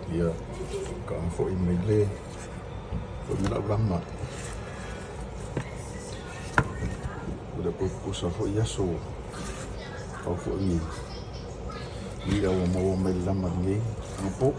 Ia, faatoa foi mai le foi mai lau lama. Ua le toe tutusa foi aso pau foi ni i'a ua maua mai le lama lenei anapo.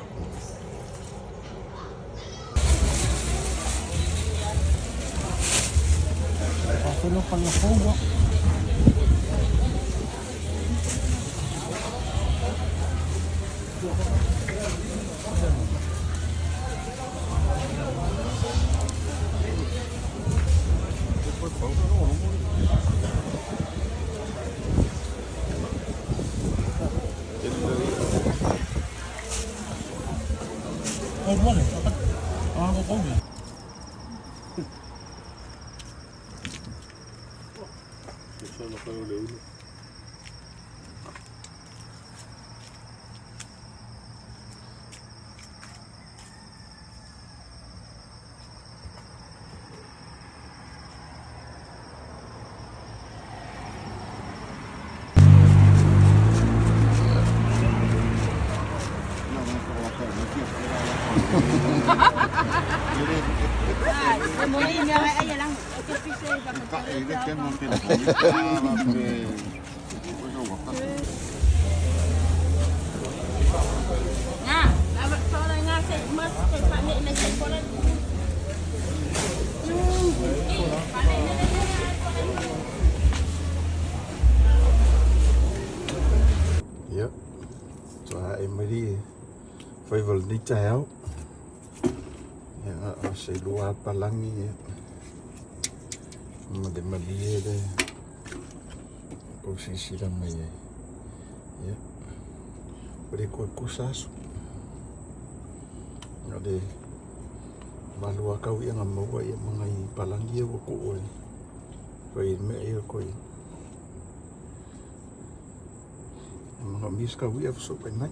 Ia, faatoa mai le faiva o lenei taeao. Ia, a o se lua palagi ia, ma le malie le kou silasila mai ai. Ia, ua le toe tutusa aso. O le 8 lava tau i'a na maua ia ma nai palagi ia ua tuu e fai ai mea ia toe. E manaomia se tau i'a fesootai mai.